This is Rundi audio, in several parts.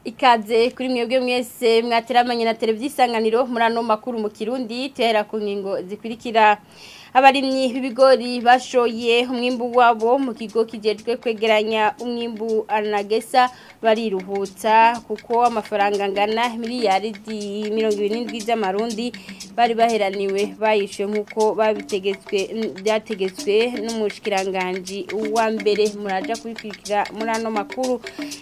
Ikaze kuri mwebwe mwese mwateramanye na televiziyo Isanganiro muri ano makuru mu Kirundi tuhera ku ngingo zikurikira. Abarimyi b'ibigori bashoye umwimbu wabo mu kigo kijejwe kwegeranya umwimbu Anagesa bariruhutsa kuko amafaranga angana miliyaridi 27 z'amarundi bari baheraniwe bayishe nkuko babitegetswe byategetswe n'umushikiranganje wa mbere. Muraja kubikurikira muri ano makuru.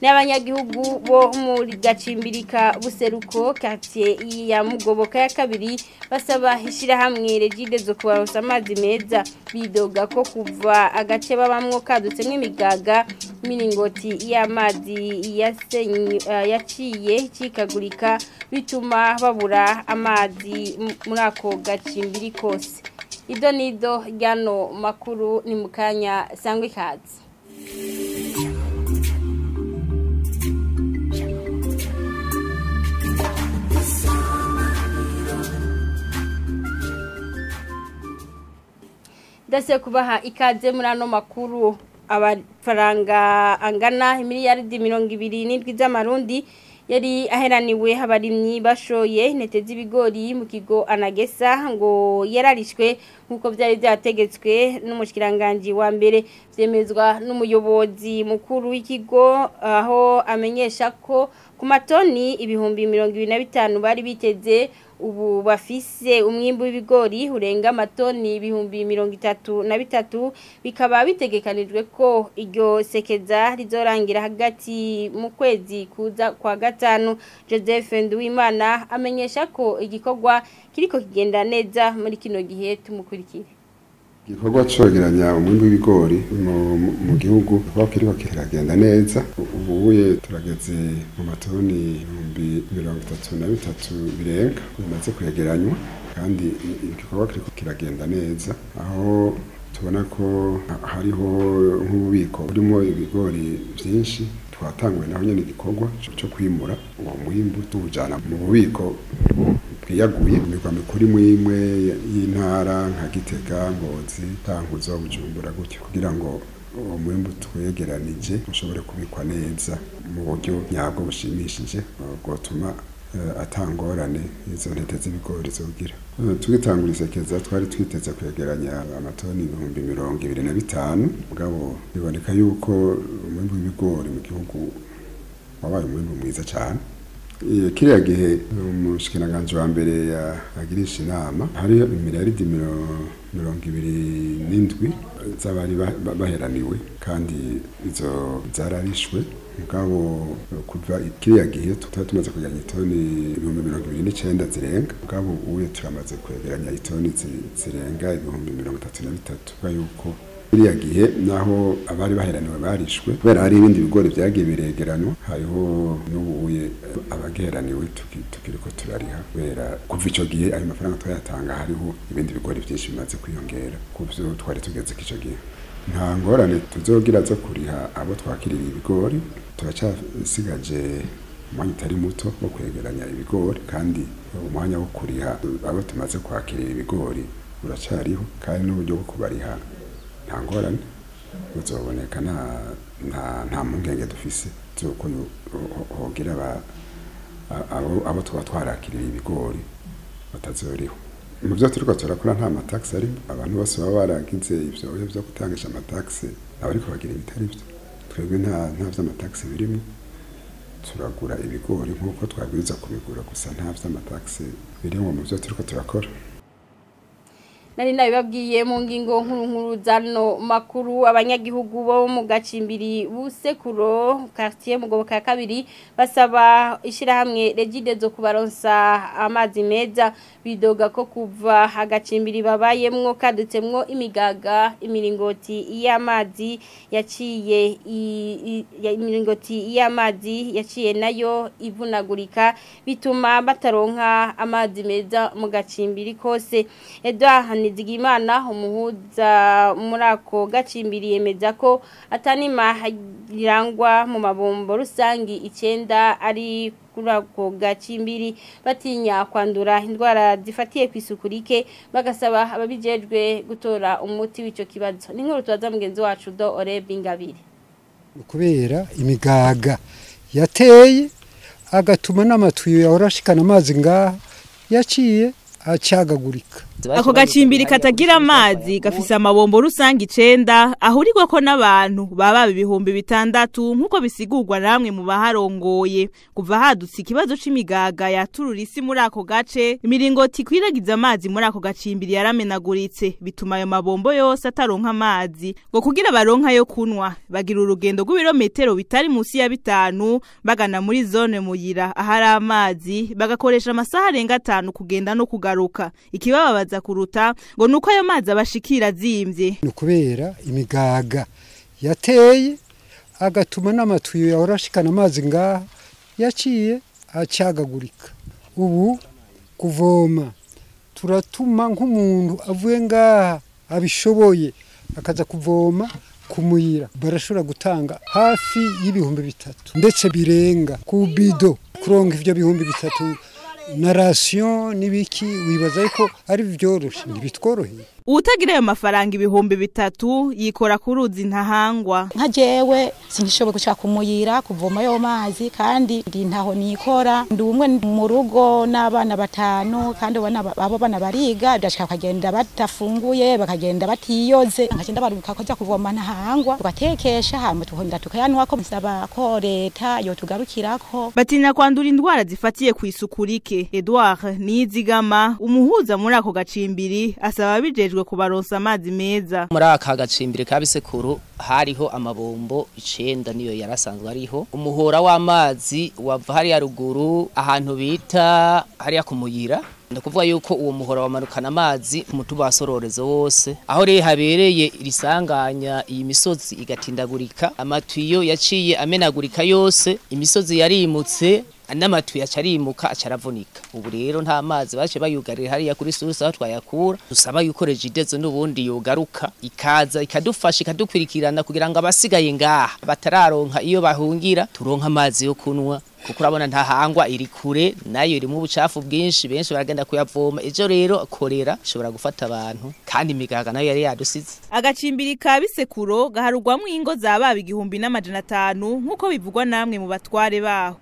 N'abanyagihugu bo muri Gacimbirika Buseruko quartier ya Mugoboka ya kabiri basaba ishirahamwe Regideso kubaronsa amazi meza, bidoga ko kuva agace babamwo kadutsemwo imigaga imiringoti y'amazi yaciye icikagurika bituma babura amazi muri ako gacimbiri kose. Ido nido ryano makuru ni mukanya sangwe ikaze. Dase kubaha ikaze muri ano makuru. Abafaranga angana miliyaridi 27 z'amarundi yari aheraniwe abarimyi bashoye intete z'ibigori mu kigo Anagesa ngo yararishwe nkuko byari byategetswe n'umushikiranganje wa mbere, byemezwa n'umuyobozi mukuru w'ikigo aho amenyesha ko ku matoni 25,000 bari biteze ubu bafise umwimbu w'ibigori urenga amatoni 33,000, bikaba bitegekanijwe ko iryo sekeza rizorangira hagati mu kwezi kuza kwa gatanu. Joseph Nduwimana amenyesha ko igikorwa kiriko kigenda neza muri kino gihe. Tumukurikire. Igikorwa cogeranya umwimbu w'ibigori mu gihugu kuko kiriko kiragenda neza. Ubuye turageze mu matoni 33,000 birenga bimaze kwegeranywa, kandi igikorwa kiriko kiragenda neza aho tubona ko hariho nk'ububiko burimo ibigori byinshi. Twatanguye naho nyene igikorwa cyo kwimura uwo mwimbu tuwujana mu bubiko bwiyaguye imigwa mikuru imwe y'intara nka Gitega, Ngozi, Cankuzo, Bujumbura gutyo, kugira ngo uwo mwimbu twegeranije ushobore kubikwa neza mu buryo nyabwo bushimishije bwotuma atangorane izo ntete z'ibigori zogira. Tugitangura isekeza twari twiteze kwegeranya amatoni 25,000, mugabo biboneka yuko umwimbu w'ibigori mu gihugu wabaye umwimbu mwiza cyane. Kiriya gihe umushikiranganje wa mbere yagirisha inama hariyo miliyaridi 27 z'abari baheraniwe kandi izo zararishwe. Mugabo kuva kiriya gihe tutari tumaze kwegeranya itoni 29,000 zirenga, mugabo ubu turamaze kwegeranya itoni zirenga 33,000. Yuko kiriya gihe naho abari baheraniwe barishwe kubera hari ibindi bigori byagiye biregeranwa, hariho n'ubuye abageraniwe tukiriko turariha kubera kuva ico gihe ayo mafaranga twayatanga hariho ibindi bigori byinshi bimaze kwiyongera kuvyo twari tugeze ico gihe. Nta ngorane tuzogira zo kuriha abo twakirira ibigori, turacasigaje umwanya utari muto wo kwegeranya ibigori, kandi umwanya wo kuriha abo tumaze kwakirira ibigori uracariho, kandi n'uburyo bwo kubariha nta ngorane buzoboneka. Nta mpungenge dufise z'uko hogira abo tuba twarakirira ibigori batazoriho. Mu byo turiko turakora nta mataxi arimo, abantu bose baba baragize ivyo byo gutangisha amataxi abariko bagira ibitari byo. Twebwe nta vy'amataxi birimo, turagura ibigori nkuko twabwirizwa kubigura, gusa nta vy'amataxi birimo mu byo turiko turakora. Nari nabibabwiye mu ngingo nkuru nkuru zano makuru. Abanyagihugu bo mu Gacimbiri Busekuro quartier Mugoboka ya kabiri basaba ishirahamwe Regideso kubaronsa amazi meza, bidoga ko kuva agacimbiri babayemwo kadutsemwo imigaga imiringoti y'amazi yaciye imiringoti y'amazi yaciye nayo ivunagurika bituma bataronka amazi meza mu gacimbiri kose. Edouard Nizigimana umuhuza muri ako gacimbiri yemeza ko atanima rirangwa mu mabombo rusangi 9 ari kuri ako gacimbiri, batinya kwandura indwara zifatiye kwisuku rike, bagasaba ababijejwe gutora umuti w'ico kibazo. Ni nkuru tubaza mugenzi wacu do Oreb Ingabire. Kubera imigaga yateye agatuma n'amatuyo yahora ashikana amazi ngaha yaciye acagagurika. Ako gacimbiri katagira amazi gafise amabombo rusange 9 ahurirwako n'abantu baba 6000 nkuko bisigurwa namwe mu baharongoye. Kuva hadutse ikibazo c'imigaga yaturura isi muri ako gace, imiringoti ikwiragiza amazi muri ako gacimbiri yaramenaguritse, bituma ayo mabombo yose ataronka amazi. Ngo kugira baronka yo kunwa bagira urugendo rw'ibirometero bitari musi ya 5 bagana muri zone Muyira ahari amazi, bagakoresha amasaha arenga 5 kugenda no kugaruka. Ikibaba kuruta ngo nuko ayo mazi abashikira azimvye ni kubera imigaga yateye agatuma n'amatuyo yahora ashikana amazi ngaha yaciye acagagurika. Ubu kuvoma turatuma nk'umuntu avuye ngaha abishoboye akaza kuvoma kumuyira, barashobora gutanga hafi y'3000 ndetse birenga ku bido. Kuronka ivyo 3000 na ration nibiki wibaza yuko ari byoroshe, ntibitworoheye. Utagira ayo mafaranga 3000 yikora ku ruzi Ntahangwa. Nka jewe sinishoboye gushaka kumuyira kuvoma yo mazi, kandi ndi ntaho nikora, ndi umwe mu rugo n'abana 5, kandi abo bana bariga, ndashaka kugenda batafunguye bakagenda batiyoze, nkagenda baruka koja kuvoma Ntahangwa tugatekesha hama tuhonda tukayanwa ko nsaba ko leta yo tugarukirako. Batinya kwandura indwara zifatiye ku isuku rike. Edouard Nizigama umuhuza muri ako gacimbiri asaba bijejwe kubaronsa amazi meza. Muri aka gacimbiri ka Bisekuru hariho amabombo 9 niyo yarasanzwe ariho. Umuhora w'amazi wava hariya ruguru ahantu bita hariya kumuyira, ndakuvuga yuko uwo muhora wamanukana amazi ku mutumba wa Sororezo wose. Aho rero habereye irisanganya, iyi misozi igatindagurika, amatuyo yaciye amenagurika yose, imisozi yarimutse n'amatuyo acarimuka acaravunika. Ubu rero nta mazi bace bayugarira hariya kuri source aho twayakura. Dusaba yuko Regideso n'ubundi yogaruka ikaza ikadufasha ikadukwirikirana kugira ngo abasigaye ngaha batararonka iyo bahungira turonka amazi yo kunwa, kuko urabona Ntahangwa iri kure nayo irimo ubucafu bwinshi, benshi baragenda kuyavoma. Ejo rero korera ishobora gufata abantu, kandi imigaga nayo yari yadusize. Agacimbiri ka Bisekuro gaharugwamwo ingo za baba 1500 nkuko bivugwa namwe mu batware baho.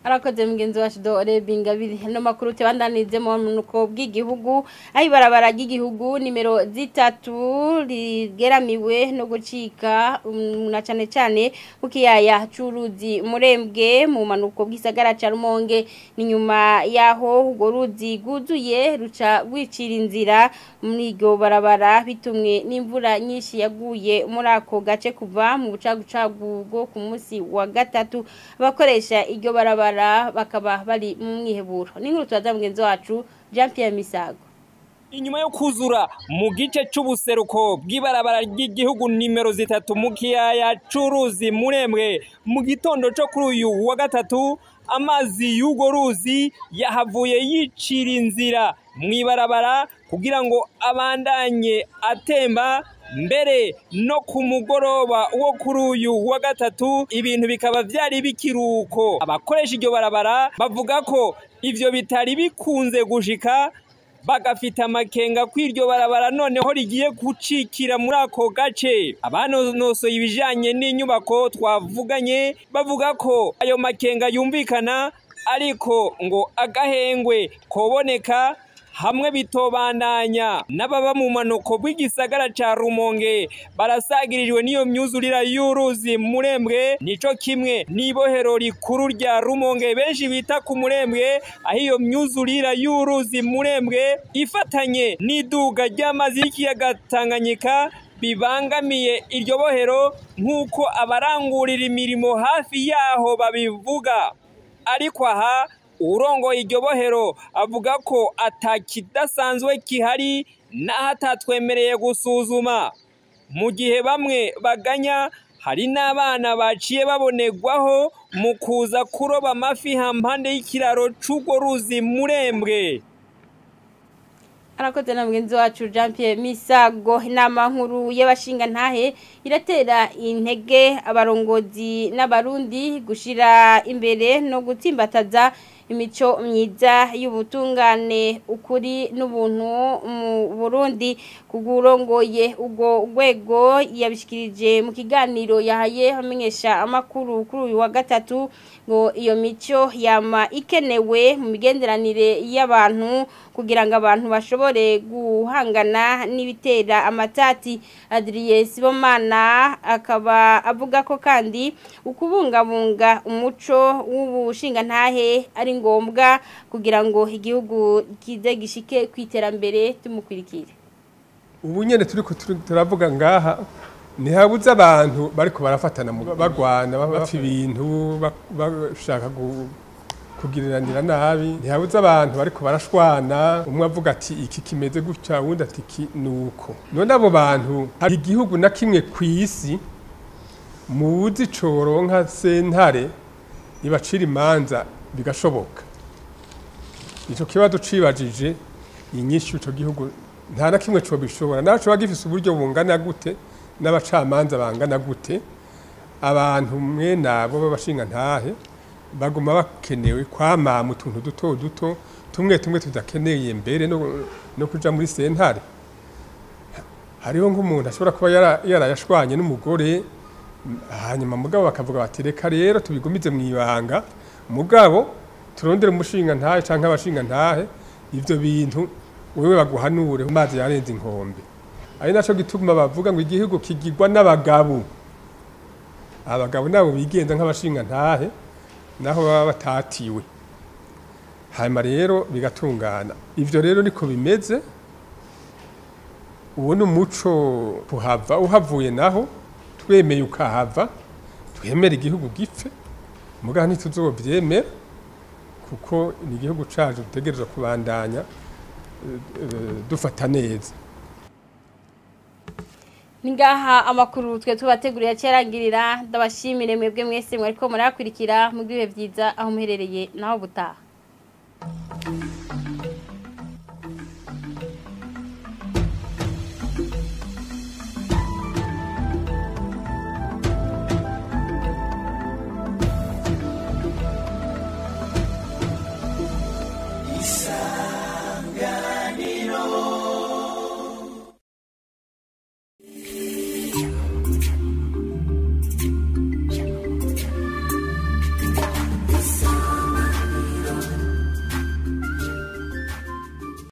Arakoze mugenzi wacu Dore Bingabiri. No makuru tebandanize mu nuko bw'igihugu aho ibarabara ry'igihugu nimero 3 rigeramiwe no gucika na cane cane mu kiyaya c'uruzi Murembwe mu manuko bw'isagara ca Rumonge. Ni nyuma yaho urwo ruzi guzuye ruca rwicira inzira muri iryo barabara bitumwe n'imvura nyinshi yaguye muri ako gace kuva mu bucagucagu bwo ku munsi wa gatatu. Abakoresha iryo barabara bakaba bari mu mwiheburo. N'inkuru tubaza mugenzi wacu Jean Pierre Misago. Inyuma yo kuzura mu gice c'ubuseruko bw'ibarabara ry'igihugu nimero 3 mu kiyaya c'uruzi Murembwe mu gitondo co kuri uyu wa gatatu, amazi y'urwo ruzi yahavuye yicira inzira mw'ibarabara kugira ngo abandanye atemba. Mbere no ku mugoroba wo kuri uyu wa gatatu ibintu bikaba vyari bikiruko. Abakoresha iryo barabara bavuga ko ivyo bitari bikunze gushika, bagafita amakenga kw'iryo barabara noneho rigiye gucikira muri ako gace. Abanonosoye ibijanye n'inyubako twavuganye bavuga ko ayo makenga yumvikana, ariko ngo agahengwe koboneka hamwe bitobandanya. N'ababa mu manuko bw'igisagara ca Rumonge barasagirijwe n'iyo myuzurira y'uruzi Murembwe, nico kimwe n'ibohero rikuru rya Rumonge benshi bita ku Murembwe, aho iyo myuzurira y'uruzi Murembwe ifatanye n'iduga ry'amazi y'ikiyaga Tanganyika bibangamiye iryo bohero nk'uko abarangurira imirimo hafi yaho babivuga. Ariko aha urongoye iryo bohero avuga ko atakidasanzwe kihari naho atatwemereye gusuzuma. Mu gihe bamwe baganya, hari n'abana baciye babonegwaho mu kuza kuroba amafi hampande y'ikiraro c'urwo ruzi Murembwe. Arakoze na mugenzi wacu Jean Pierre Misago. Inama nkuru y'abashinga ntahe iratera intege abarongozi n'abarundi gushira imbere no gutsimbataza imico myiza y'ubutungane ukuri n'ubuntu mu Burundi. Kugurongoye ubwo rwego yabishikirije mu kiganiro yahaye amenyesha amakuru kuri uyu wa gatatu ngo iyo mico yama ikenewe mu migenderanire y'abantu kugira ngo abantu bashobore guhangana n'ibitera amatati. Adrien Sibomana akaba avuga ko kandi ukubungabunga umuco w'ubushingantahe ari ngombwa kugira ngo igihugu kize gishike kwiterambere. Tumukwirikire. Ubu nyene turiko turavuga ngaha ntihabuze abantu bariko barafatana bagwana bapfa ibintu bashaka kugiriranira nabi, ntihabuze abantu bariko barashwana, umwe avuga ati iki kimeze gutya uwundi ati iki nuko. None abo bantu hari igihugu na kimwe kw'isi muzi coronka sentare ibacira imanza bigashoboka? Ico kibazo cibajije inyishu ico gihugu nta na kimwe cobishobora, naco coba gifise uburyo bungana gute n'abacamanza bangana gute, abantu mwe nabo b'abashinga ntahe baguma bakenewe kwamama utuntu duto duto tumwe tumwe tudakeneye mbere no kuja muri sentare. Hariho nk'umuntu ashobora kuba yarayashwanye n'umugore, hanyuma mugabo bakavuga bati reka rero tubigumize mu ibanga, mugabo turondere umushinga ntahe canke abashinga ntahe, ivyo bintu wewe baguhanure amazi yarenze inkombe. Ari naco gituma bavuga ngo igihugu kigirwa n'abagabo, abagabo nabo bigenza nk'abashinga ntahe naho baba batatiwe, hanyuma rero bigatungana. Ivyo rero niko bimeze. Uwo ni umuco kuhava, uhavuye naho twemeye ukahava, twemera igihugu gipfe, mugabo ntituzovyemera kuko ni igihugu cacu dutegerezwa kubandanya dufata neza. Ningaha amakuru twe tubateguriye cyarangirira, ndabashimire mwebwe mwese mwariko murakurikira, mu bihe byiza aho muherereye naho butaha.